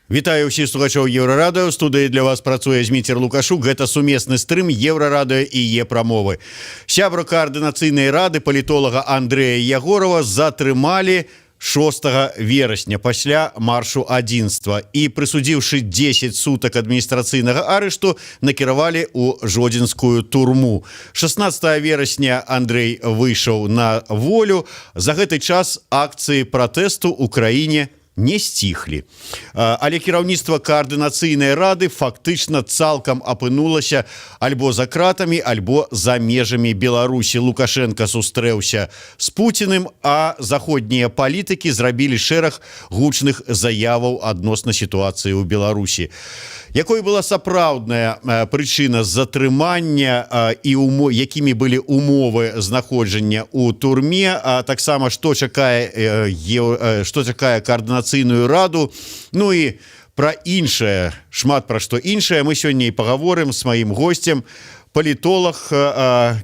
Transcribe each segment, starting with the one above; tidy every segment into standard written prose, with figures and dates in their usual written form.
Вітаю ўсіх слухачоў Еўрарадыё. Студыі для вас працуе Зміцер Лукашук. Гэта сумесны стрым Еўрарадыё і Е-прамовы. Сябра Каардынацыйнай рады, палітолага Андрэя Ягорава затрымалі 6 верасня пасля маршу адзінства і, прысудзіўшы 10 сутак адміністрацыйнага арышту, накіравалі ў Жодзінскую турму. 16 верасня Андрэй выйшаў на волю. За гэты час акцыі пратэсту ў краіне не сціхлі. Але кіраўніцтва Каардынацыйнай рады фактычна цалкам апынулася альбо за кратамі, альбо за межамі Беларусі. Лукашэнка сустрэўся з Пуціным, а заходнія палітыкі зрабілі шэраг гучных заяваў адносна сітуацыі ў Беларусі. Якой была сапраўдная прычына затрымання і якімі былі умовы знаходжання у турме, а таксама што чакае Каардынацыйную раду, ну і пра іншае, шмат пра што іншае мы сёння і пагаворым з маім госцем: палітолаг,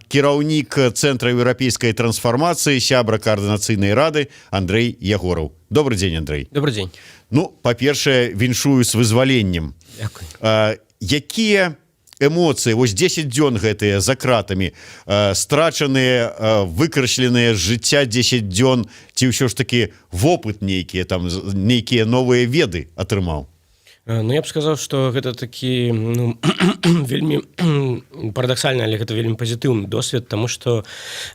кіраўнік Цэнтра еўрапейскай трансфармацыі, сябра Каардынацыйнай рады Андрэй Ягораў. Добры дзень, Андрэй. Добры дзень. Ну, па-першае, віншую з вызваленнем. Якія эмоцыі? Вось 10 дзён гэтыя за кратамі, страчаныя, выкрасленыя з жыцця 10 дзён, ці ўсё ж таки вопыт нейкія там, нейкія новыя веды атрымаў? Ну, я б сказаў, што гэта такі, ну, вельмі парадаксальна, але гэта вельмі пазітыўны досвед, таму што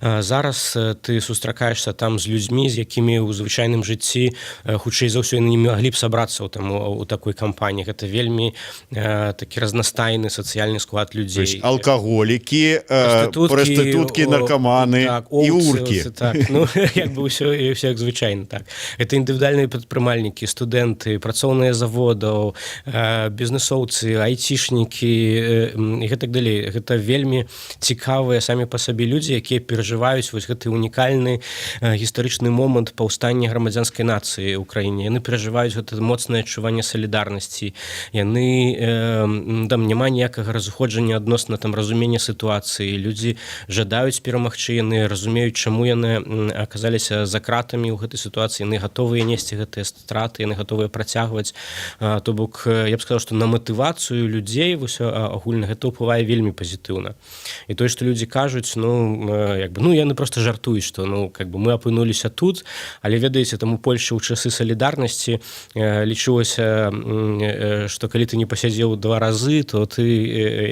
зараз ты сустракаешься там з людзьмі, з якімі ў звычайным жыцці, хутчэй за ўсё, яны не маглі б сабрацца ў там у такой кампаніі. Гэта вельмі такі разнастайны сацыяльны склад людзей. Алкаголікі, прастытуткі, наркаманы, так, і уркі. Так, ну, як бы ўсё і ўсё як звычайна. Так, это індывідуальныя прадпрымальнікі, студэнты, працоўныя заводаў, бізнесоўцы, айцішнікі і гэтак далей. Гэта вельмі цікавыя самі па сабе людзі, якія перажываюць вось гэты унікальны гістарычны момант паўстання грамадзянскай нацыі ў краіне. Яны перажываюць гэта моцнае адчуванне салідарнасці. Яны там, няма ніякага разыходжання адносна там разумення сітуацыі. Людзі жадаюць перамагчы, яны разумеюць, чаму яны аказаліся за кратамі ў гэтай сітуацыі, яны гатовыя несці гэтыя страты, яны гатовыя працягваць. То бок я б сказаў, што на матывацыю людзей вось агульна гэта ўплывае вельмі пазітыўна. І тое, што людзі кажуць, ну, як бы, ну, яны просто жартуюць, што, ну, как бы мы апынуліся тут, але, ведаеце, там у Польшы ў часы Салідарнасці лічылася, што калі ты не пасядзеў два разы, то ты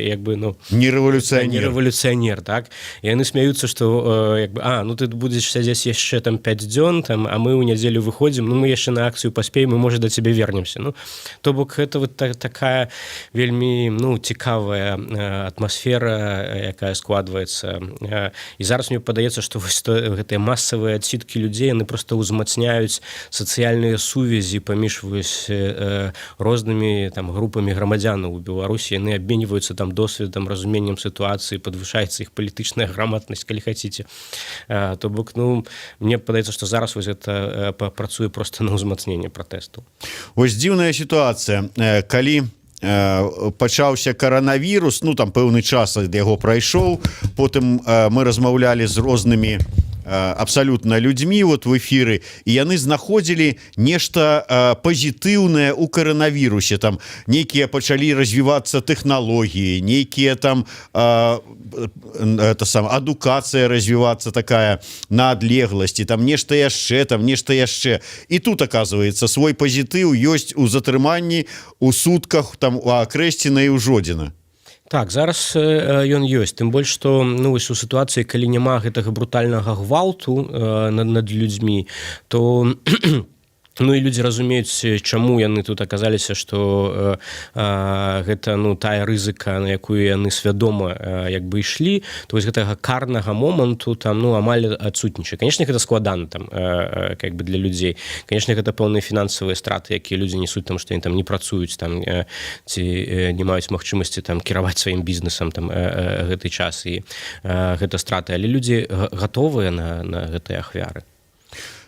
як бы, ну, не рэвалюцыянер. Не рэвалюцыянер, так. І яны смяюцца, што як бы, а, ну, ты будзеш сядзець яшчэ там 5 дзён там, а мы ў нядзелю выходзім, ну, мы яшчэ на акцыю паспеем, мы, можа, да цябе вернемся. Ну, то бок гэта вот такая вельмі, ну, цікавая атмасфера, якая складваецца. І зараз мне падаецца, што вось гэтыя масавыя адсідкі людзей, яны просто ўзмацняюць сацыяльныя сувязі паміж вось рознымі там групамі грамадзянаў у Беларусі. Яны абменьваюцца там досведам, разуменнем сітуацыі, падвышаецца іх палітычная граматнасць, калі хаце. То бок, ну, мне падаецца, што зараз вось гэта працуе просто на ўзмацненне пратэсту. Вось дзіўная сітуацыя: калі пачаўся каранавірус, ну, там пэўны час ад яго прайшоў, потым мы размаўлялі з рознымі абсалютна людзьмі вот в эфіры, і яны знаходзілі нешта пазітыўнае у каранавірусе. Там нейкія пачалі развівацца тэхналогіі, нейкія там это сам адукацыя развівацца такая на адлегласці, там нешта яшчэ, там нешта яшчэ. І тут, оказывается, свой пазітыў ёсць у затрыманні у сутках там у Акрэсціна і ў Жодзіна. Так, зараз ён ёсць, тым больш што, ну, вось у сітуацыі, калі няма гэтага брутальнага гвалту над людзьмі, то, ну, і людзі разумеюць, чаму яны тут аказаліся, што гэта, ну, тая рызыка, на якую яны свядома як бы ішлі, то вось гэтага карнага моманту там, ну, амаль адсутнічае. Конечно, гэта складана там как бы для людзей. Конечно, гэта пэўныя фінансавыя страты, якія людзі несуць там, што яны там не працуюць там ці не маюць магчымасці там кіраваць сваім бізнесам там гэты час, і гэта страты, але людзі гатовыя на гэтыя ахвяры.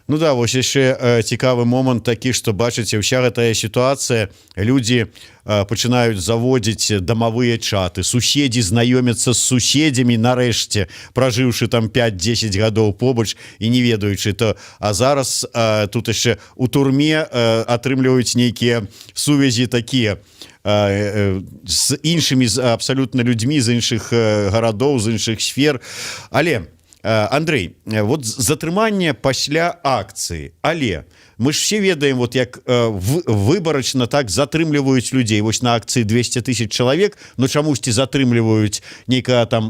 Ну да, вось яшчэ цікавы момант такі, што, бачыце, ўся гэтая сітуацыя, людзі пачынаюць заводзіць дамавыя чаты, суседзі знаёмяцца з суседзямі нарэшце, пражыўшы там 5-10 гадоў побач і не ведаючы то. А зараз тут яшчэ у турме атрымліваюць нейкія сувязі такія з іншымі, з абсалютна людзьмі з іншых гарадоў, з іншых сфер. Але, Андрей, вот затрыманне пасля акцыі, але мы ж все ведаем, вот як выбарачна так затрымліваюць людзей. Вось на акцыі 200 тысяч чалавек, но чамусьці затрымліваюць нейкага там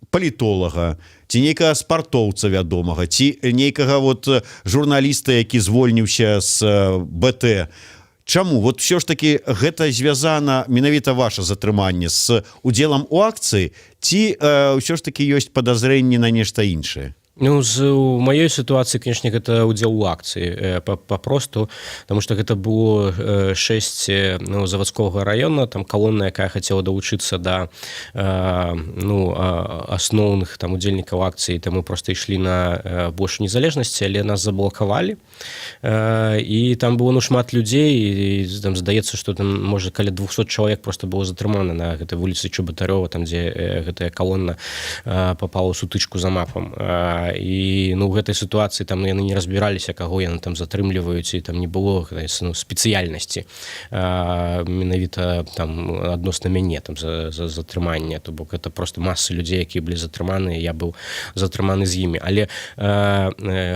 палітолага ці нейкага спартоўца вядомага, ці нейкага вот журналіста, які звольніўся з БТ. Чаму вот все ж таки гэта звязана, менавіта ваше затрыманне, с удзелам у акцыі, ці ўсё ж таки ёсць падазрэнні на нешта іншае? Ну, у маёй сітуацыі, конечно, гэта удзел у акцыі папросту, потому что гэта было 6, ну, Завадскога района, там калона, якая хацела далучыцца да ну, асноўных там удзельнікаў акцыі, там мы просто ішлі на плошчу Незалежнасці, але нас заблакавалі, і там было, ну, шмат людзей, і там, здаецца, что там, можа, каля 200 чалавек просто было затрымана на гэтай вуліцы Чабатарёва, там, дзе гэтая калона попала ў сутычку з АМАПам. І, ну, гэтай сітуацыі там яны не разбіраліся, каго яны там затрымліваюць, і там не было, ну, спецыяльнасці менавіта там адносна мяне там за затрыманне. То бок это просто масы людзей, якія былі затрыманы, я быў затрыманы з імі. Але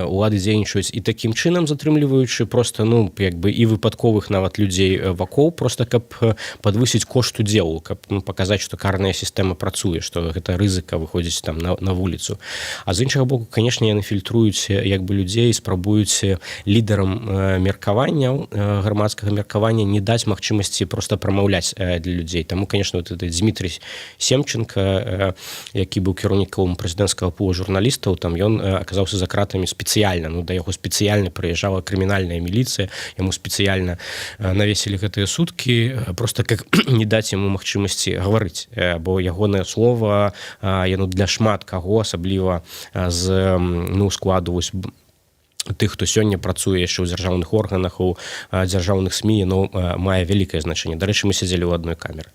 улады дзейнічаюць і такім чынам, затрымліваючы просто, ну, як бы і выпадковых нават людзей вакол, просто каб падвысіць кошт удзелу, каб, ну, паказаць, што карная сістэма працуе, што гэта рызыка выходзіць там на вуліцу. А з іншага боку, конечно, яны фільтруюць як бы людзей, спрабуюць лідарам меркаванняў, грамадскага меркавання не даць магчымасці просто прамаўляць для людзей. Таму, конечно, вот этот Дмітрий Семченко, які быў кіраўніком прэзідэнцкага пула журналістаў, там ён аказаўся за кратамі спецыяльна. Ну, да яго спецыяльна прыязджала крымінальная міліцыя, яму спецыяльна навесілі гэтыя суткі, просто как не даць яму магчымасці гаварыць, бо ягонае слово яно для шмат каго, асабліва з, ну, складу вось тых, хто сёння працуе яшчэ ў дзяржаўных органах, у дзяржаўных СМІ, яно мае вялікае значэнне. Дарэчы, мы сядзелі ў адной камеры.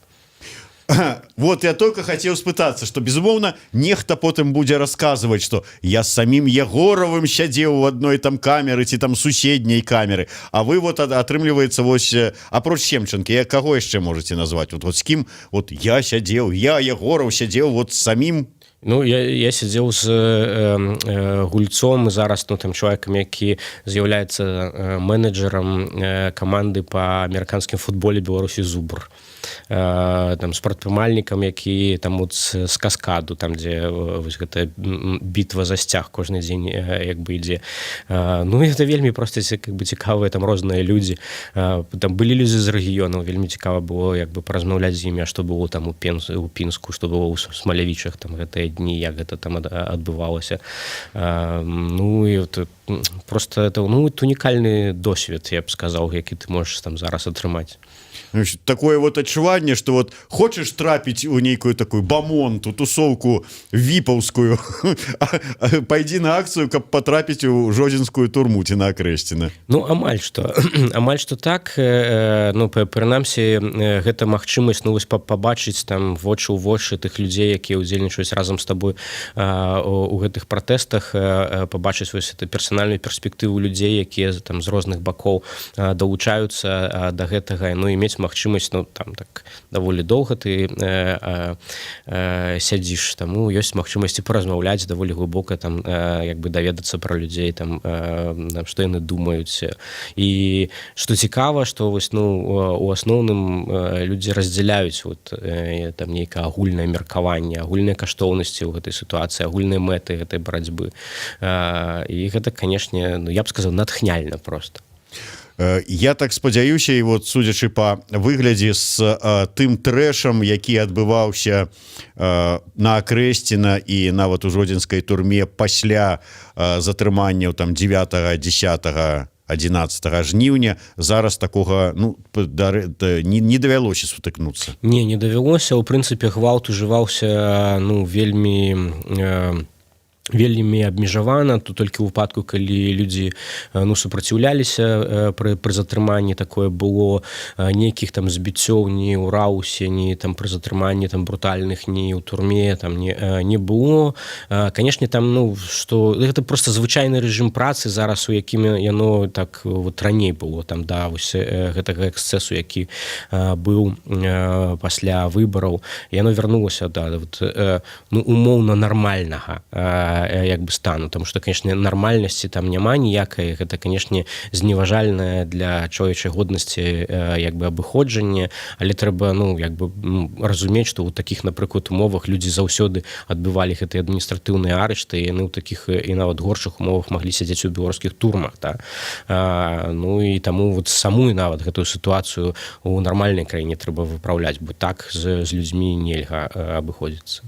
Вот я только хотел спытаться, что, безумоўна, нехта потым будзе рассказывать, что я с самим Егоровым сядзеў у одной там камеры ці там суседняй камеры. А вы вот, атрымліваецца, вось апроч Семчанкі, я каго яшчэ можете назвать, вот с кім вот я сядзеў, я, Егоров, сядзеў вот с самим? Ну, я сядзеў з гульцом, зараз, ну, там чалавекам, які з'яўляецца менеджерам каманды па амерыканскім футболе Беларусі «Зубр», там з прадпрымальнікам, які там вот з Каскаду, там, дзе вось гэта бітва за сцяг кожны дзень як бы ідзе. Ну, это вельмі просто как бы цікавыя там розныя людзі. Там былі людзі з рэгіёнаў, вельмі цікава было як бы паразмаўляць з імі, што было там у Пінску, што было ў Смалявічах там гэтыя дні, як гэта там адбывалася. Ну і вот, просто это, ну, унікальны досвед, я б сказаў, які ты можаш там зараз атрымаць. Такое вот адчуванне, что вот хочешь трапіць у нейкую такую бамонту, тусовку віпаўскую, пойди на акцыю, каб потрапіць у Жодзінскую турму ці на Акрэсціна. Ну, амаль что так. Ну, прынамсі гэта магчымасць, ну, вось пабачыць там вочы ў вочы тых людзей, якія ўдзельнічаюць разам з табой у гэтых пратэстах, пабачыць вось это персанальную перспектыву людзей, якія там з розных бакоў далучаюцца да гэтага, ну і мець магчымасць, ну, там так даволі доўга ты сядзіш, таму ёсць магчымасці паразмаўляць даволі глыбока там, як бы даведацца пра людзей там, што яны думаюць. І што цікава, што вось, ну, у асноўным людзі раздзяляюць вот там нейкае агульнае меркаванне, агульныя каштоўнасці ў гэтай сітуацыі, агульныя мэты гэтай барацьбы, і гэта, канешне, ну, я б сказал, натхняльна просто. Я так спадзяюся, і вот судзячы по выглядзе, с тым трэшам, які адбываўся на Акрэсціна і нават у Жодзінскай турме пасля затрыманняў там 9, 10, 11 жніўня, зараз такога, ну, не давялося сутыкнуцца? Не давялося. У прынцыпе, гвалт ужываўся, ну, вельмі Вельмі абмежавана. Тут толькі ў выпадку, калі людзі, ну, супраціўляліся пры затрыманні, такое было. Нейкіх там збіццёў ні ў РАУСе, ні там пры затрыманні там брутальных, ні ў турме там не было. Канешне, там, ну, что гэта просто звычайны рэжым працы зараз, у якім яно так вот раней было там, да, вось гэтага эксцэсу, які быў пасля выбараў, яно вярнулася да, вот, ну, умоўна нармальнага як бы стану, там что, конечно, нармальнасці там няма ніякай. Гэта, канешне, зневажальная для чалавечай годнасці як бы абыходжанне, але трэба, ну, як бы, ну, разумець, что у таких, напрыклад, умовах людзі заўсёды адбывалі гэтыя адміністратыўныя арышты, яны ў таких і нават горшых умовах маглі сядзець у беларускіх турмах, да? Ну і таму вот самую нават гэтую сітуацыю у нармальнай краіне трэба выпраўляць, бо так з людзьмі нельга абыходзіцца.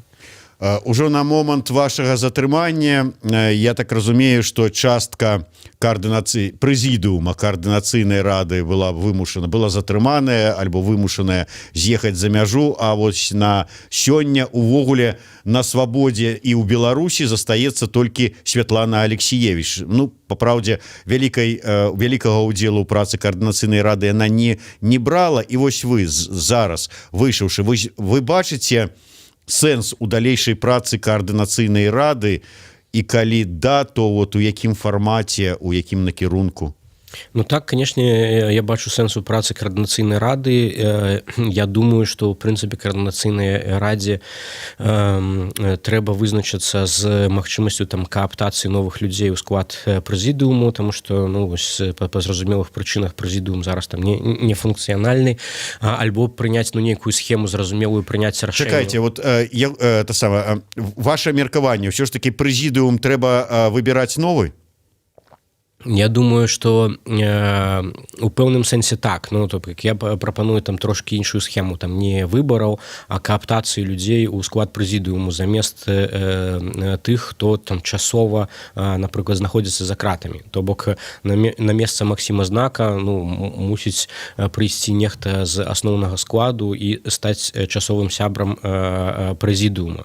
Ужо на момант вашага затрымання, я так разумею, что частка каардынацыі прэзідыума Каардынацыйнай рады была вымушана, была затрыманая альбо вымушаная з'ехаць за мяжу. А вось на сёння увогуле на свабодзе і ў Беларусі застаецца толькі Святлана Алексіевіч. Ну, по праўдзе, вялікага удзелу ў працы Каардынацыйнай рады яна не брала. І вось вы зараз, выйшаўшы, вы бачыце сэнс у далейшай працы Каардынацыйнай рады? І калі да, то вот у якім фармаце, у якім накірунку? Ну так, канешне, я бачу сэнс у працы Каардынацыйнай рады. Я думаю, что ў прынцыпе Каардынацыйнай радзе трэба вызначыцца з магчымасцю там кааптацыі новых людзей у склад прэзідыуму, тому что, ну, вось, па зразумелых прычынах прэзідыум зараз там не функцыянальны, альбо прыняць, ну, нейкую схему зразумелую прыняць. Чакайце, вот я, это самое, ваше меркаванне: ўсё ж таки прэзідыум трэба выбіраць новы? Я думаю, что у пэўным сэнсе так. Ну, то бок я прапаную там трошки іншую схему, там не выбараў, а кааптацыі людзей у склад прэзідыуму замест тых, хто там часова, напрыклад, знаходзіцца за кратамі. То бок на месца Максіма Знака, ну, мусіць прыйсці нехта з асноўнага складу і стаць часовым сябрам прэзідыума.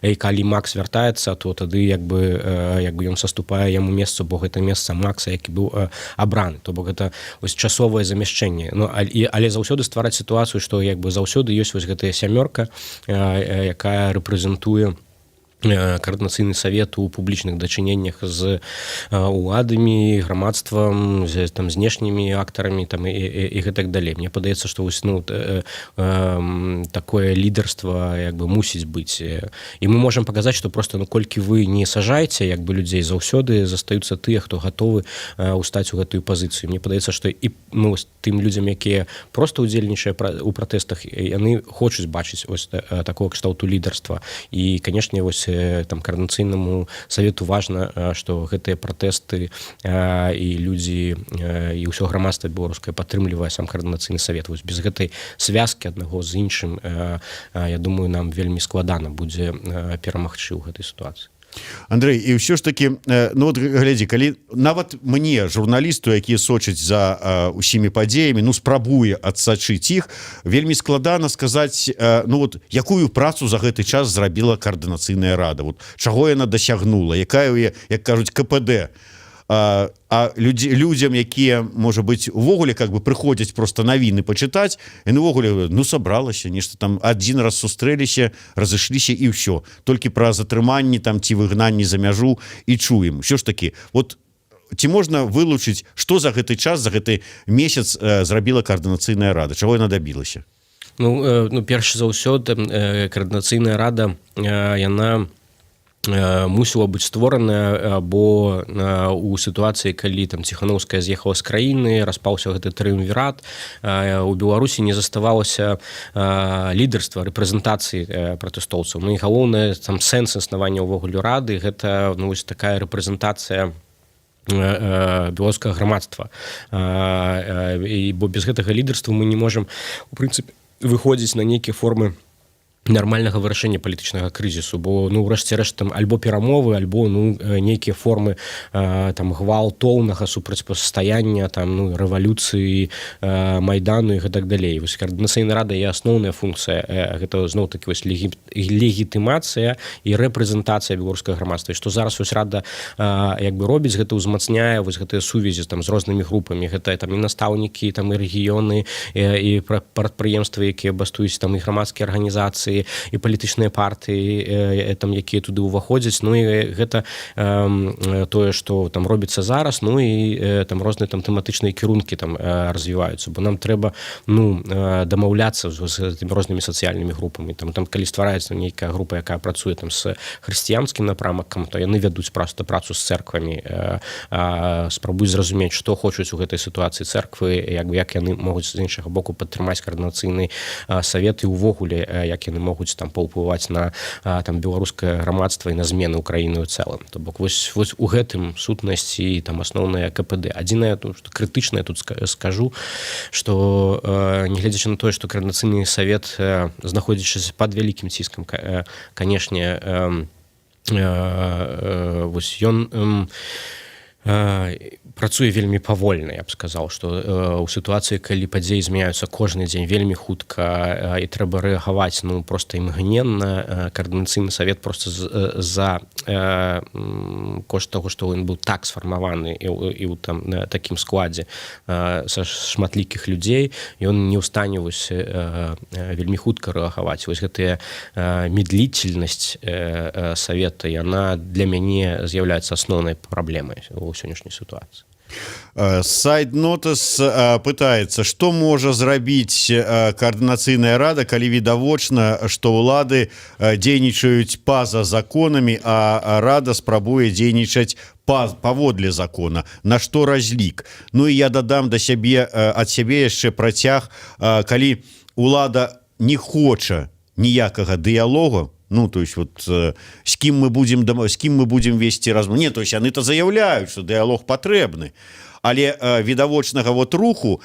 І калі Макс вяртаецца, то тады як бы ён саступае яму месца, бо гэта месца Макса, які быў абраны. То бок гэта ось часовае замяшчэнне. Ну, але заўсёды ствараць сітуацыю, што як бы заўсёды ёсць вось гэтая сямёрка, якая рэпрэзентуе Каардынацыйны савет у публічных дачыненнях з уладамі, грамадствам, з там знешнімі актарамі там і гэтак далей. Мне падаецца, што вось, ну, такое лідарства як бы мусіць быць, і мы можам паказаць, што просто, ну, колькі вы не сажаеце як бы людзей, заўсёды застаюцца тыя, хто гатовы устаць у гэтую пазіцыю. Мне падаецца, што і, ну, тым людзям, якія просто удзельнічае у пратэстах, яны хочуць бачыць ось такого кшталту лідарства. І, канешне, вось там Каардынацыйнаму савету важна, што гэтыя пратэсты і людзі, і ўсё грамадства беларускае падтрымлівае сам Каардынацыйны савет. Вось без гэтай связкі аднаго з іншым, я думаю, нам вельмі складана будзе перамагчы ў гэтай сітуацыі. Андрей, і ўсё ж таки, ну вот глядзі, калі нават мне, журналісту, які сочыць за усімі падзеямі, ну, спрабуе адсачыць іх, вельмі складана сказаць, ну вот якую працу за гэты час зрабіла Каардынацыйная рада, вот чаго яна дасягнула, якая, як кажуць, КПД. А людзям, якія, можа быть, увогуле как бы прыходзяць просто навіны пачытаць, яны увогуле: ну, сабралася нешта там, один раз сустрэліся, разышліся, і ўсё, толькі пра затрыманні там ці выгнанні за мяжу і чуем. Ўсё ж таки вот ці можна вылучыць, что за гэты час, за гэты месяц зрабіла Каардынацыйная рада, чаго яна дабілася? Ну, перш за ўсё, Каардынацыйная рада, яна мусіла быць створаная, бо у сітуацыі, калі там Ціхановская з'ехала з краіны, распаўся гэты трыумвірат, у Беларусі не заставалася лідарства, рэпрэзентацыі пратэстоўцаў. Ну і галоўнае, там сэнс існавання ўвогуле рады — гэта, ну, вось такая рэпрэзентацыя беларускага грамадства, і бо без гэтага лідарства мы не можам у прынцыпе выходзіць на нейкія формы Нармальнага вырашэння палітычнага крызісу, бо, ну, ўрэшце рэшт, там альбо перамовы, альбо, ну, нейкія формы там гвалтоўнага супрацьстаяння, там, ну, рэвалюцыі, майдану і гэтак далей. Вось Каардынацыйная рада і асноўная функцыя — гэта зноў таки вось легітымацыя і рэпрэзентацыя беларускага грамадства. Што зараз вось рада як бы робіць, гэта ўзмацняе вось гэтыя сувязі там з рознымі групамі. Гэта там і настаўнікі, там і рэгіёны, і прадпрыемствы, якія бастуюць, там і грамадскія арганізацыі, і палітычныя партыі там, якія туды ўваходзяць. Ну і гэта тое, што там робіцца зараз. Ну і там розныя там тэматычныя кірункі там развіваюцца, бо нам трэба, ну, дамаўляцца з тымі рознымі сацыяльнымі групамі. Там калі ствараецца нейкая група, якая працуе там з хрысціянскім напрамакам, то яны вядуць просто працу з цэрквамі, спрабуюць зразумець, што хочуць у гэтай сітуацыі цэрквы, як бы як яны могуць з іншага боку падтрымаць Каардынацыйны савет і увогуле як яны могуць там паўплываць на там беларускае грамадства і на змены ў краіны ў цэлым. То бок вось у гэтым сутнасці там асноўная КПД. Адзінае, што крытычнае тут скажу, что, нягледзячы на тое, што Каардынацыйны савет, знаходзячыся под вялікім ціскам, канешне, вось ён працуе вельмі павольна. Я б сказал, что у сітуацыі, калі падзеі змяняюцца кожны дзень вельмі хутка і трэба рэагаваць, ну, просто імгненна, Каардынацыйны савет просто за кошт таго, што ён быў так сфармаваны і ў там такім складзе са шматлікіх людзей, ён не ў стане вось вельмі хутка рэагаваць. Вось гэтая медлительность савета, яна для мяне з'яўляецца асноўнай праблемай у сённяшняй сітуацыі. Сайт Нотас пытается: что можа зрабіць Каардынацыйная рада, калі відавочна, что ўлады дзейнічаюць па-за законамі, а рада спрабуе дзейнічаць паводле закона? На что разлік? Ну і я дадам да сябе ад сябе яшчэ працяг: калі улада не хоча ніякага дыялогу, ну, то есть вот с кім мы будем весці размову? Не, то есть яны то заявляюць, что дыялог патрэбны, але відавочнага вот руху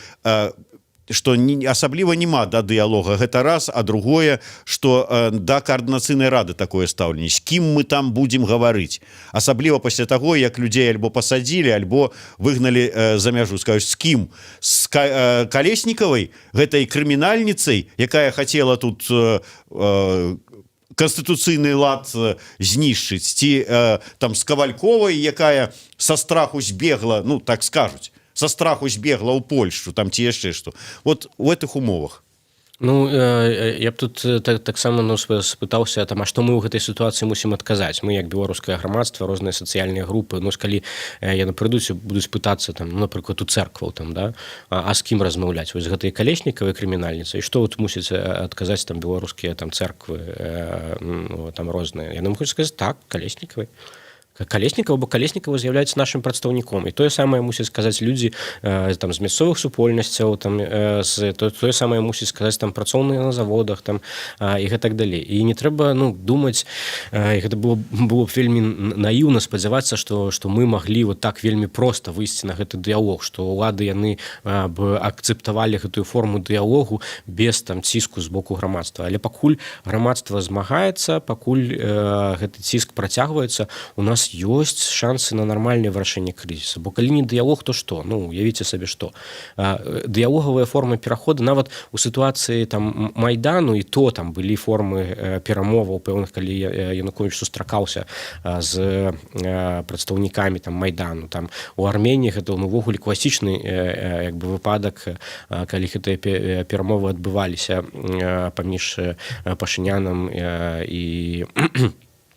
что не асабліва няма да дыялога. Гэта раз. А другое, что да Каардынацыйнай рады такое стаўленне: з кім мы там будем гаварыць? Асабліва пасля таго, як людзей альбо пасадзілі, альбо выгналі за мяжу. Скажуць, з кім? С Калеснікавай, гэтай крымінальніцай, якая хотела тут канстытуцыйны лад знішчыць, ці там з Кавальковай, якая со страху збегла, ну, так скажуць, со страху збегла ў Польшу там, ці яшчэ что? Вот у этих умовах. Ну, я б тут таксама, ну, спытаўся там: а што мы ў гэтай сітуацыі мусім адказаць, мы як беларускае грамадства, розныя сацыяльныя групы? Ну, калі яны прыйдуць, будуць пытацца там, ну, напрыклад, у цэркваў там, да, а з кім размаўляць, вось гэтай Калеснікавай крымінальніцы? І што вот мусіць адказаць там беларускія там цэрквы там розныя? Яны могуць сказаць: так, Калеснікавай, Калеснікава, бо Калеснікава з'яўляецца нашим прадстаўніком. І тое самае мусіць сказаць людзі там з мясцовых супольнасцяў, там тое самае мусіць сказаць там працоўныя на заводах там і гэтак далей. І не трэба, ну, думаць, і гэта было б вельмі наіўна спадзявацца, что мы маглі вот так вельмі проста выйсці на гэты дыялог, што ўлады, яны б акцэптавалі гэтую форму дыялогу без там ціску з боку грамадства. Але пакуль грамадства змагаецца, пакуль гэты ціск працягваецца, у нас ёсць шансы на нармальнае вырашэнне крызіса. Бо калі не дыялог, то што? Ну, уявіце сабе, што дыялогавыя формы перахода, нават у сітуацыі там майдану, і то там былі формы перамоваў пэўных, калі Янукович сустракаўся з прадстаўнікамі там майдану. Там у Арменіі гэта, ну, увогуле класічны як бы выпадак, калі гэтыя перамовы адбываліся паміж Пашынянам і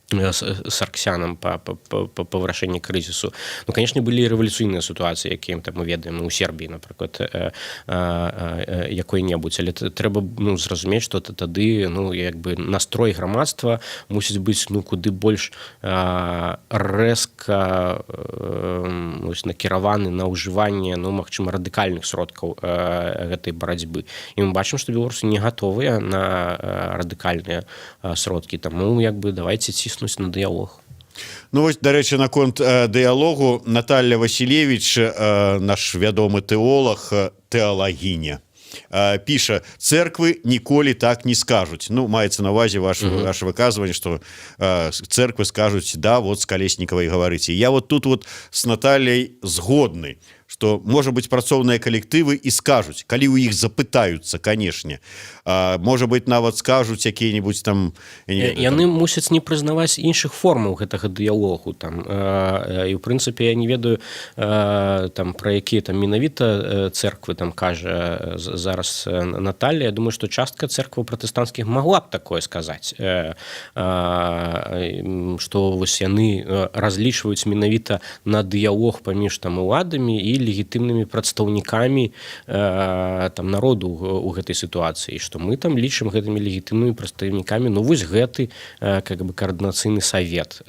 Сарксянам па вырашэнні крызісу. Ну, конечно, былі рэвалюцыйныя сітуацыі, якія там мы ведаем у Сербіі, напрыклад, якой-небудзь, але трэба, ну, зразумець, што тады, ну, як бы настрой грамадства мусіць быць, ну, куды больш рэзка накіраваны на ўжыванне, ну, магчыма, радыкальных сродкаў гэтай барацьбы. І мы бачым, што беларусы не гатовыя на радыкальныя сродкі, таму як бы давайте ціснуць на дыялог. Ну вось, дарэчы, наконт дыялогу, Наталья Василевич, наш вядомы тэолог, тэалагіня. Піша: «Церквы ніколі так не скажуць». Ну, маецца на увазе ваше выказванне, что церквы скажуць: «Да, вот с Колесниковой говорите». Я вот тут вот с Натальей згодны, что, может быть, працоўныя калектывы і скажуць, калі у іх запытаюцца, конечно. Может быть, нават скажуць якія-нибудь там не ведаю, яны там мусяць не прызнаваць іншых формаў гэтага дыялогу там. І ў прынцыпе я не ведаю там, пра якія там менавіта церквы там кажа зараз Наталья. Я думаю, что частка церкваў пратэстанцкіх могла б такое сказаць, что вось яны разлічваюць менавіта на дыялог паміж там уладамі і легітымнымі прадстаўнікамі там народу у гэтай сітуацыі, што мы там лічым гэтымі легітымнымі прадстаўнікамі, ну, вось гэты как бы каардынацыйны савет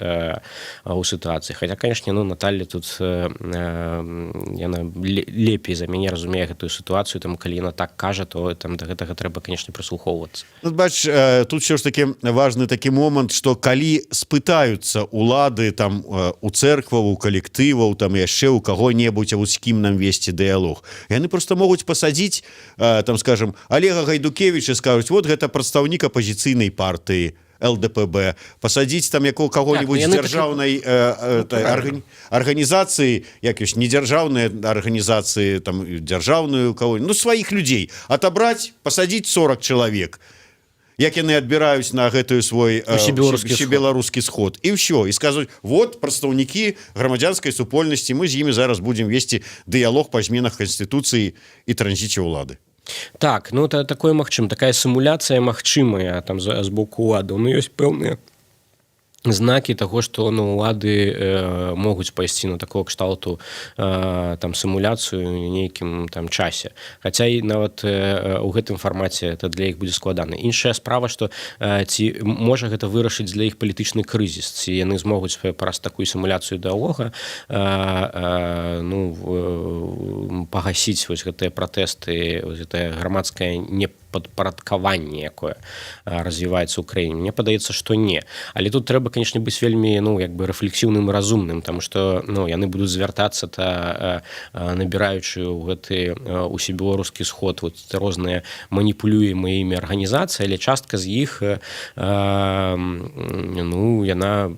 у сітуацыі. Хотя, конечно, ну, Наталья тут яна лепей за мяне разумее гэтую сітуацыю. Там, калі яна так кажа, то там да гэтага трэба, конечно, прыслухоўвацца. Ну, бач, тут все ж таки важны такі момант, что калі спытаюцца улады там у церкваў, у калектываў, там яшчэ у каго-небудзь, а вот з кім нам весці дыялог, яны просто могуць пасадзіць там, скажем, Олега Гайдукевича, скажуць: «Вот гэта прадстаўнік апозіцыйнай партыі ЛДПБ», пасадзіць там якого кого-нибудь, так, ну, дзяржаўнай ну, арганізацыі, як ёсць недзяржаўныя арганізацыі, там дзяржаўную кого, ну, сваіх людзей отобрать, пасадзіць 40 чалавек, як яны адбіраюць на гэтую свой беларускі сход, і ўсё, і сказаць: «Вот прадстаўнікі грамадзянскай супольнасці, мы з імі зараз будем весці дыялог па зменах канстытуцыі і транзіце ўлады». Так, ну, это такое магчым, такая сімуляцыя магчымая там з боку уладаў. Ну, ёсць пэўныя знакі таго, што, ну, улады могуць пайсці на такого кшталту там сімуляцыю нейкім там часе, хаця і нават у гэтым фармаце это для іх будзе складана. Іншая справа, что ці можа гэта вырашыць для іх палітычны крызіс, ці яны змогуць праз такую сімуляцыю дыалога ну, пагасіць вось гэтыя пратэсты, гэтае грамадскае непадпарадкаванне, якое развіваецца ў краіне. Мне падаецца, што не. Але тут трэба, конечно, быць вельмі, ну, як бы рэфлексіўным, разумным, там что, ну, яны будуць звяртацца та набіраючы ў гэты усебеларускі сход вот розныя маніпулюемыя імі арганізацыі, але частка з іх, ну, яна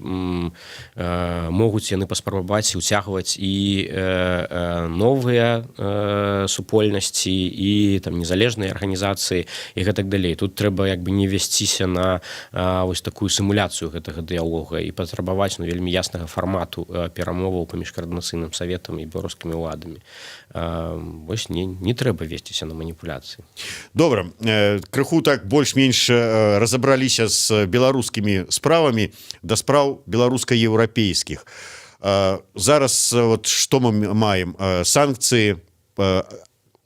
могуць яны паспрабаваць уцягваць і новыя супольнасці, і там незалежныя арганізацыі і гэтак далей. Тут трэба як бы не весціся на вось такую сімуляцыю гэтага дыялога і патрабаваць, ну, вельмі яснага фармату перамоваў паміж каардынацыйным саветам і беларускімі ўладамі. Вось не трэба весціся на маніпуляцыі. Добра, крыху так больш-менш разабраліся з беларускімі справамі, да спраў беларуска-еўрапейскіх. Зараз вот что мы маем? Санкцыі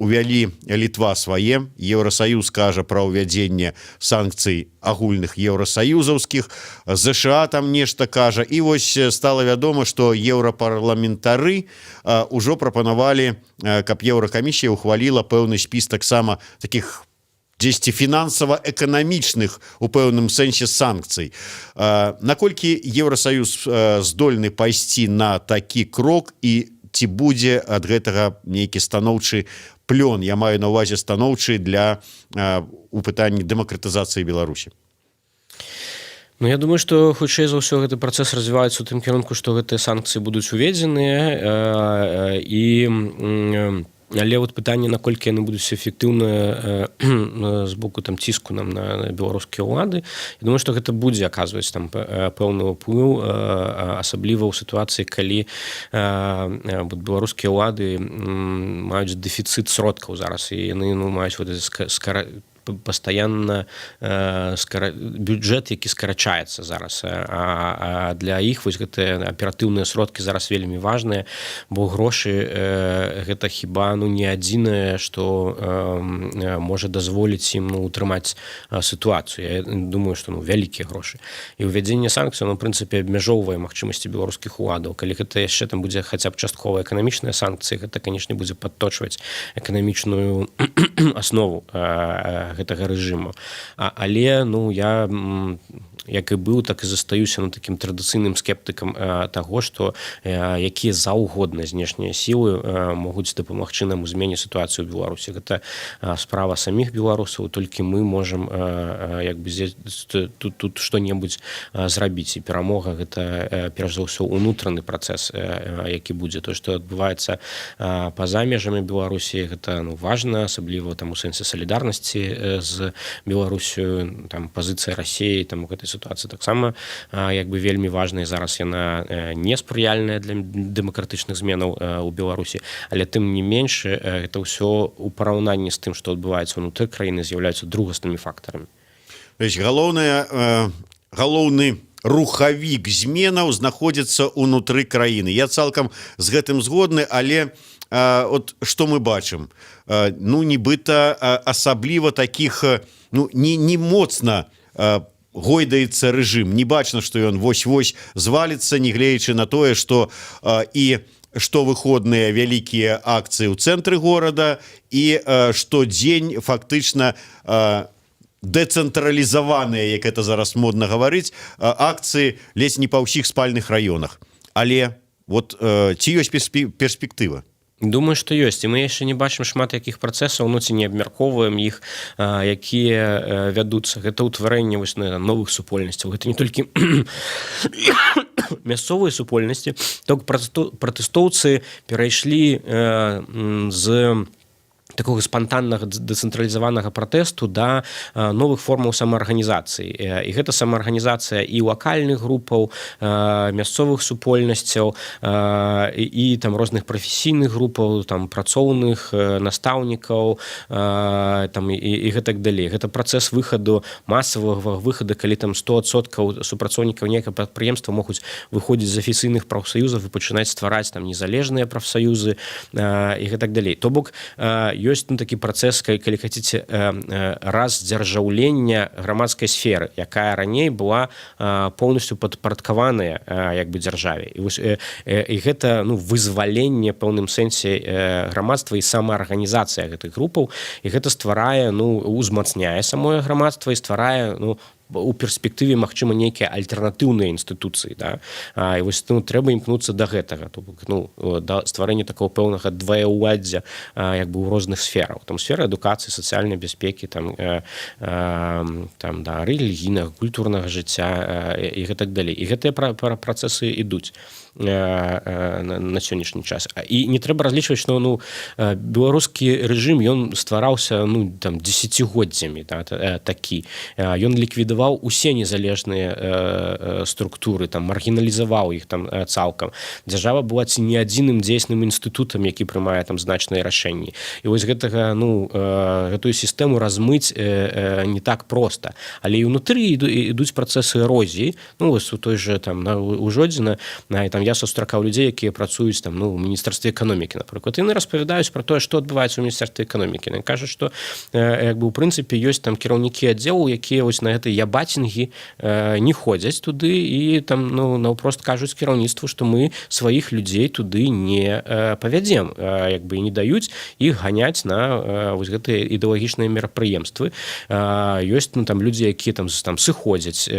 увялі Літва свае, Еўросаюз кажа пра ўвядзенне санкцый агульных еўросаюзаўскіх, ЗША там нешта кажа, і вось стало вядома, что еўрапарламентары ўжо прапанавалі, каб Еўракамісія ухваліла пэўны спіс таксама таких дзесьці фінансава-эканамічных у пэўным сэнсе санкцый. Наколькі Еўросаюз здольны пайсці на такі крок і ці будзе ад гэтага нейкі станоўчы плён, я маю на увазе станоўчы для у пытанні дэмакратызацыі Беларусі? Ну, я думаю, што хутчэй за ўсё гэты працэс развіваецца ў тым кірунку, што гэтыя санкцыі будуць уведзеныя, і але вот пытанне, наколькі яны будуць эфектыўныя з боку там ціску нам на беларускія ўлады. Я думаю, што гэта будзе аказваць там пэўны ўплыў, асабліва ў сітуацыі, калі беларускія ўлады маюць дэфіцыт сродкаў зараз і яны, ну, маюць вот скара пастаянна бюджэт, які скарачаецца зараз, а для іх вось гэтыя аператыўныя сродкі зараз вельмі важныя, бо грошы гэта хіба, ну, не адзінае, што можа дазволіць ім, ну, утрымаць сітуацыю. Я думаю, што, ну, вялікія грошы і ўвядзенне санкцый, ну, прынцыпе, абмяжоўвае магчымасці беларускіх уладаў. Калі гэта яшчэ там будзе хаця б часткова эканамічныя санкцыі, гэта, конечно, будзе падточваць эканамічную аснову гэтага рэжыму. Але, ну, я Як і быў, так і застаюся, ну, таким традыцыйным скептыкам таго, што якія заўгодна знешнія сілы могуць дапамагчы нам у змене сітуацыю ў Беларусі. Гэта справа саміх беларусаў. Толькі мы можам як бы тут што-небудзь зрабіць, і перамога — гэта перш за ўсё унутраны працэс, які будзе. То, што адбываецца па-за межамі Беларусі, гэта, ну, важна, асабліва там у сэнсе салідарнасці з Беларусю. Там пазіцыя Расеі там у гэтай сітуацыі таксама як бы вельмі важная. Зараз яна неспрыяльная для дэмакратычных зменаў у Беларусі, але тым не менш это ўсё у параўнанні з тым, што адбываецца ўнутры краіны, з'яўляюцца другаснымі фактарамі. То есть галоўны рухавік зменаў знаходзіцца ўнутры краіны. Я цалкам з гэтым згодны, але от что мы бачым? Ну, нібыта асабліва таких, ну, не моцна гойдаецца рэжым, не бачна, что ён вось-вось зваліцца, нягледзячы на тое, что і штовыходныя вялікія акцыі ў цэнтры горада і штодзень фактычна дэцэнтралізаваныя, як это зараз модна гаварыць, акцыі ледзь не па ўсіх спальных раёнах. Але вот ці ёсць перспектыва? Думаю, што ёсць, і мы яшчэ не бачым шмат якіх працэсаў, ну, ці не абмяркоўваем іх, якія вядуцца. Гэта ўтварэнне вось на новых супольнасцяў. Гэта не толькі мясцовыя супольнасці, то пратэстоўцы перайшлі з такога спантаннага дэцэнтралізаванага пратэсту да новых формаў самаарганізацыі. І гэта самаарганізацыя і лакальных групаў, мясцовых супольнасцяў, і там розных прафесійных групаў, там працоўных, настаўнікаў там і гэтак далей. Гэта працэс выхаду, масавага выхада, калі там 100% супрацоўнікаў некага прадпрыемства могуць выходзіць з афіцыйных прафсаюзаў і пачынаць ствараць там незалежныя прафсаюзы і гэтак далей. То бок ёсць, ну, такі працэс, калі хаце, раздзяржаўлення грамадскай сферы, якая раней была поўнасцю падпарадкаваная як бы дзяржаве. І вось і гэта, ну, вызваленне пэўным сэнсе грамадства і самаарганізацыя гэтых групаў, і гэта стварае, ну, узмацняе самое грамадства і стварае, ну, у перспектыве, магчыма, нейкія альтэрнатыўныя інстытуцыі, да? І вось, ну, трэба імкнуцца да гэтага, то бок, ну, да стварэння такого пэўнага дваяўладдзя як бы ў розных сферах, там сфера адукацыі, сацыяльнай бяспекі, там там да рэлігійнага, культурнага жыцця і гэтак далей. І гэтыя працэсы ідуць на сённяшні час. І не трэба разлічваць, што, ну, беларускі рэжым, ён ствараўся, ну, там десятгоддзямі, да, такі. Ён ліквідаваў усе незалежныя структуры, там маргіналізаваў іх там цалкам. Дзяржава была ці не адзіным дзейсным інстытутам, які прымае там значныя рашэнні. І вось гэтага, ну, гэтую сістэму размыць не так проста. Але і ўнутры ідуць працэсы эрозіі. Ну, вось у той же там на у Жодзіна на там я сустракаў людзей, якія працуюць там, ну, у міністэрстве эканомікі, напрыклад. Яны распавядаюць про тое, што адбываецца ў міністэрстве эканомікі. Кажуць, што як бы у прынцыпе ёсць там кіраўнікі аддзелу, якія вось на гэтай ябацінгі не ходзяць туды і там, ну, наўпрост кажуць кіраўніцтву, што мы сваіх людзей туды не павядзем, як бы, і не даюць іх ганяць на вось гэтыя ідэалагічныя мерапрыемствы. Ёсць, ну, там людзі, якія там сыходзяць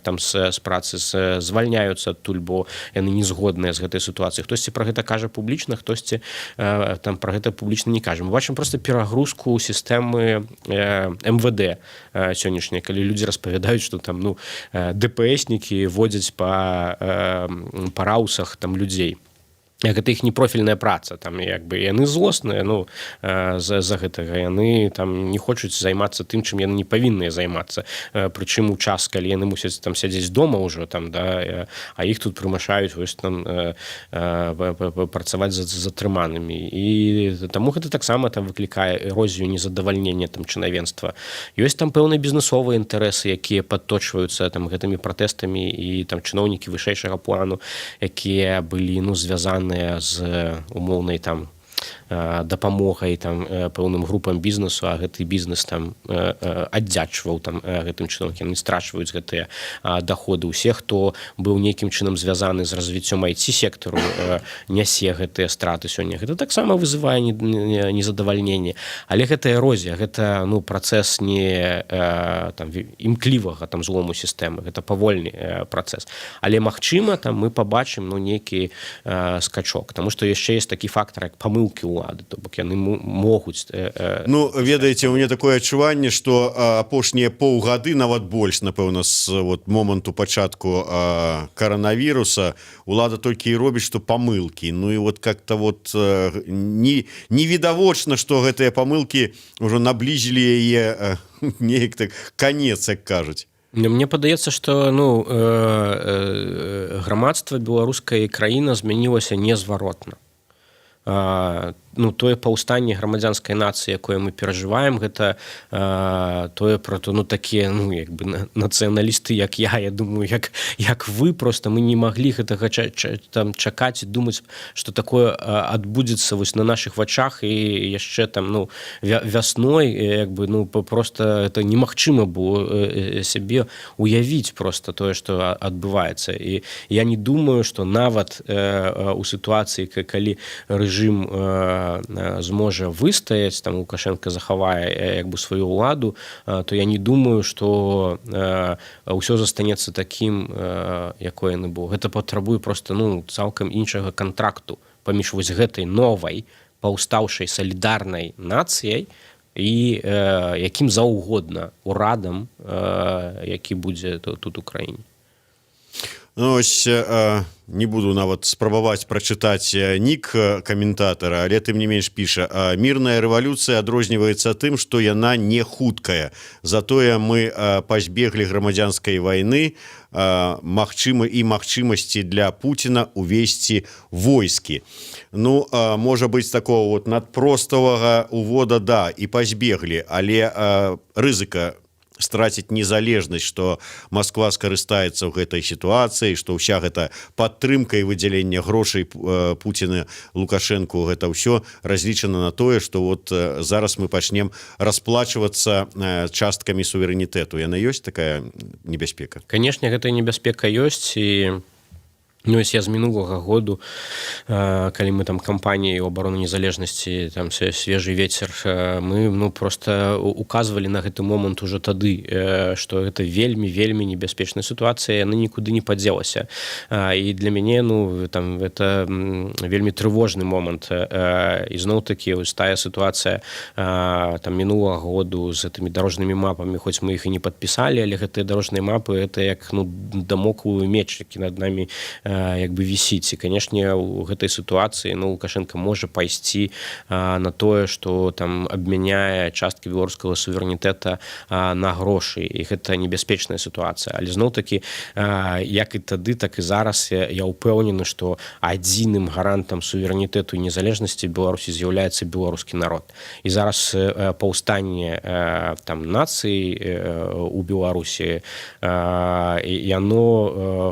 там з працы, звальняюцца адтуль, бо яны не згодныя з гэтай сітуацыяй. Хтосьці пра гэта кажа публічна, хтосьці там пра гэта публічна не кажа. Мы бачым просто перагрузку сістэмы МВД сённяшняй, калі людзі распавядаюць, что там, ну, ДПСнікі водзяць па раусах там людзей, гэта іх не профільная праца там. Як бы яны злосныя, ну, за гэтага. Яны там не хочуць займацца тым, чым яны не павінныя займацца, прычым у час, калі яны мусяць там сядзець дома ўжо там, да, а іх тут прымушаюць вось там працаваць за затрыманымі. І таму гэта таксама там выклікае эрозію, незадавальнення там чынавенства. Ёсць там пэўныя бізнесовыя інтарэсы, якія падточваюцца там гэтымі пратэстамі, і там чыноўнікі вышэйшага плану, якія былі, ну, звязаныя з умоўнай там дапамогай там пэўным групам бізнесу, а гэты бізнес там аддзячваў там гэтым чынам, яны страчваюць гэтыя доходы. Усе, хто быў нейкім чынам звязаны з развіццём айці сектару, нясе гэтыя страты сёння. Гэта таксама вызывае незадавальненне. Але гэта эрозія, гэта, ну, працэс не там імклівага там злому сістэмы, гэта павольны працэс. Але, магчыма, там мы побачым, ну, нейкі скачок, таму што яшчэ есть такі фактор, як памылкі ўлады, то бок яны могуць Ну, ведаеце, у меня такое адчуванне, што апошнія паўгады, нават больш, напэўна, с вот моманту пачатку коронавіруса улада толькі і робіць што памылки. Ну і вот как-то вот не відавочна, што гэтыя памылки ўжо наблізілі яе неяк так конец, як кажуць. Мне падаецца, што, ну, грамадства беларуская, краіна змянілася незваротна. Ну, тое паўстанне грамадзянскай нацыі, якое мы перажываем, гэта тое пра то, ну, такія, ну, як бы нацыяналісты, як я думаю, як вы, просто мы не маглі гэтага там чакаць і думаць, што такое адбудзецца вось на наших вачах і яшчэ там, ну, вясной, як бы, ну, просто это немагчыма было сябе уявіць просто тое, что адбываецца. І я не думаю, што нават у сітуацыі, калі рэжым зможа выстаяць, там Лукашенко захавае як бы сваю ўладу, то я не думаю, што ўсё застанецца такім, якое яны было. Гэта патрабуе просто, ну, цалкам іншага кантракту паміж вось гэтай новай паўстаўшай салідарнай нацыяй і якім заўгодна урадам, які будзе тут у краіне. Ну, ось, не буду нават спрабаваць прачытаць нік каментатара, але тым не менш піша: «Мірная рэвалюцыя адрозніваецца тым, што яна не хуткая. Затое мы пазбеглі грамадзянскай вайны, магчыма, і магчымасці для Пуціна увесці войскі». Ну, можа быць, такого вот надпроставага увода, да, і пазбеглі, але рызыка страціць незалежнасць, што Москва скарыстаецца ў гэтай сітуацыі, што ўся гэта падтрымка і выдзяленне грошай Пуціна Лукашенко, гэта ўсё разлічана на тое, што вот зараз мы пачнем расплачвацца часткамі суверэнітэту. Яна ёсць, такая небяспека? Канешне, гэтая небяспека ёсць. І, ну, я з мінулага году, калі мы там кампаніяй абароны незалежнасці, там «Свежий ветер», мы, ну, просто указвалі на гэты момант уже тады, што гэта вельмі, вельмі небяспечная сітуацыя, яна нікуды не падзелася. І для мяне, ну, там это вельмі трывожны момант. Ізноў такі ось тая сітуацыя там мінулага году з гэтымі дарожнымі мапамі, хоць мы іх і не падпісалі, але гэтыя дарожныя мапы — это як, ну, дамоклавы меч, які над нами як бы вісіць. І, канешне, у гэтай сітуацыі, ну, Лукашенко можа пайсці на тое, што там абмяняе часткі беларускага суверэнітэта на грошы, і гэта небяспечная сітуацыя. Але зноў такі, як і тады, так і зараз я ўпэўнены, што адзіным гарантам суверэнітэту і незалежнасці Беларусі з'яўляецца беларускі народ. І зараз паўстанне там нацыі у Беларусі, яно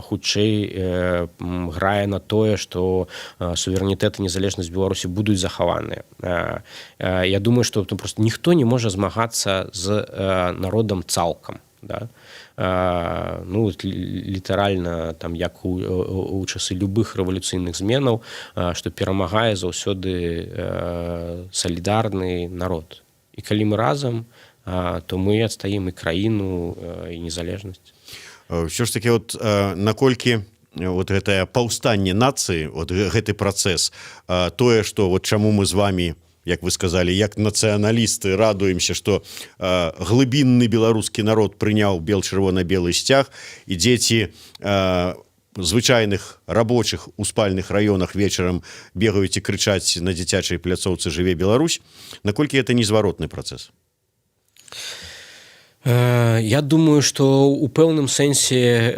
хутчэй грае на тое, што суверэнітэт і незалежнасць Беларусі будуць захаваныя. Я думаю, што просто ніхто не можа змагацца з народам цалкам, да? Ну, літаральна там, як у часы любых рэвалюцыйных зменаў, што перамагае заўсёды салідарны народ. І калі мы разам, то мы адстаім і краіну, і незалежнасць. Ўсё ж таки вот наколькі вот гэтае паўстанне нацыі, вот гэты працэс, тое, што вот чаму мы з вами, як вы сказали, як нацыяналісты, радуемся, што глыбінны беларускі народ прыняў бел чырвона-белы сцяг і дзеці звычайных рабочых у спальных раёнах вечарам бегаюць і крычаць на дзіцячай пляцоўцы: «Жыве Беларусь!» Наколькі это незваротны працэс? Я думаю, что у пэўным сэнсе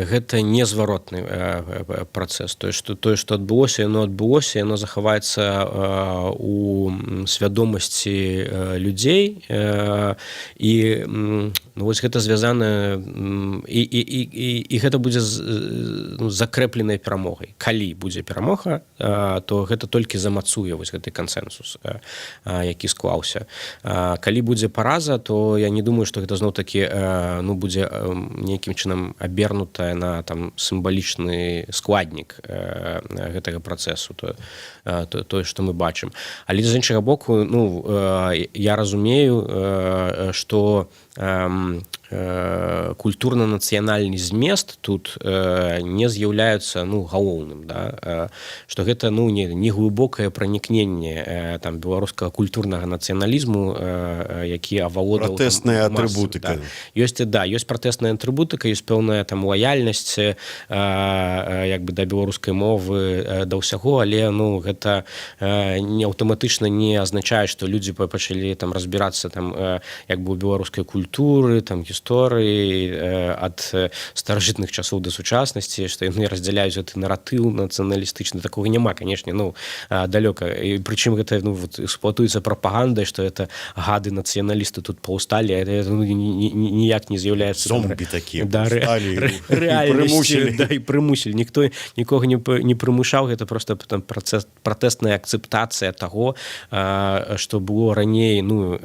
гэта незваротны працэс. Тое, что адбылося, яно адбылося, яно захаваецца у свядомасці людзей, і ну, вось гэта звязана і гэта будзе, ну, закрэпленай перамогай. Калі будзе перамога, то гэта толькі замацуе вось гэты кансенсус, які склаўся. Калі будзе параза, то я не думаю, что гэта зноў такі ну, будзе нейкім чынам абернутая на там сімвалічны складнік гэтага працэсу, то тое, что мы бачым. Але з іншага боку, ну, я разумею, что культурна-нацыянальны змест тут не з'яўляюцца, ну, галоўным, да? Что гэта, ну, не глыбокае пранікненне там беларускага культурнага нацыяналізму, які авалодаў Пратэсная атрыбутыка. Да. Ёсць, да, ёсць пратэсная атрыбутыка, ёсць пэўная там лаяльнасць як бы да беларускай мовы, да ўсяго, але, ну, гэта не аўтаматычна не азначае, што людзі пачалі там разбірацца там як бы у беларускай культуры, там гісторыі ад старажытных часоў да сучаснасці, што яны раздзяляюць гэты наратыў нацыяналістычны. Такого няма, канешне, ну, далёка. І прычым гэта, ну, вот, эксплуатуецца прапагандай, что это гады нацыяналісты тут паўсталі. Это, ну, ніяк не з'яўляецца Зомбі такія. Да, рэальнасцю, да, і прымусілі. Ніхто нікога не прымушаў, гэта просто там працэс, пратэсная акцэптацыя таго, что было раней, ну,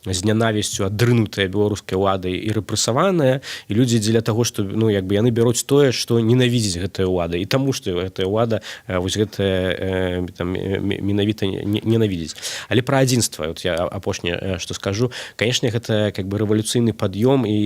з нянавісцю адрынутая беларускай уладай і рэпрэсаваная. І людзі дзеля таго, что, ну, як бы яны бяруць тое, что ненавідзіць гэтая ўлада, і таму что гэтая ўлада вось гэтая там менавіта ненавідзіць. Але пра адзінства вот я апошняе что скажу. Конечно, гэта как бы рэвалюцыйны пад'ём і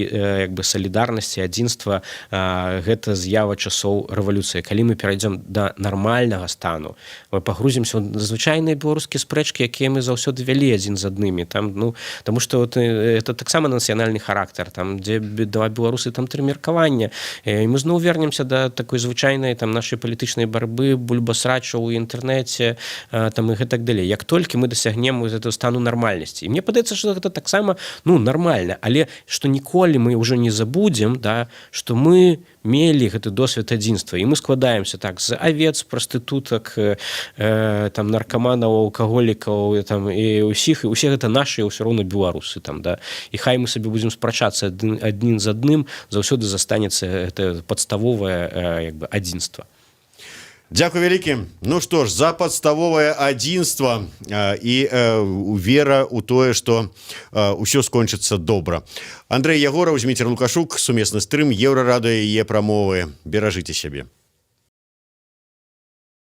як бы салідарнасці, адзінства, гэта з'ява часоў рэвалюцыі. Калі мы перайдзем да нармальнага стану, мы пагрузімся ў звычайныя беларускія спрэчкі, якія мы заўсёды вялі адзін з аднымі там, ну, тому что вот это таксама нацыянальны характар, там, дзе два беларусы, там тры меркавання, і мы зноў вернемся да такой звычайнай там нашай палітычнай барбы, бульбасрачаў у інтэрнэце там і гэтак далей, як толькі мы дасягнем вот этого стану нармальнасці. І мне падаецца, что гэта таксама, ну, нармальна, але что ніколі мы ўжо не забудзем, да, что мы мелі гэты досвед адзінства, і мы складаемся так з авец, прастытутак, там наркаманаў, алкаголікаў там і ўсіх, і усе гэта наши ўсё роўна беларусы там, да. І хай мы сабе будзем спрачацца аднін з адным, заўсёды застанецца это падставовае як бы адзінства. Дзякуй вялікі. Ну што ж, за падставовае адзінства і вера у тое, што ўсё скончыцца добра. Андрэй Ягораў, Зміцер Лукашук, сумесны стрым Еўрарадыё і Е-прамовы. Беражыце сябе.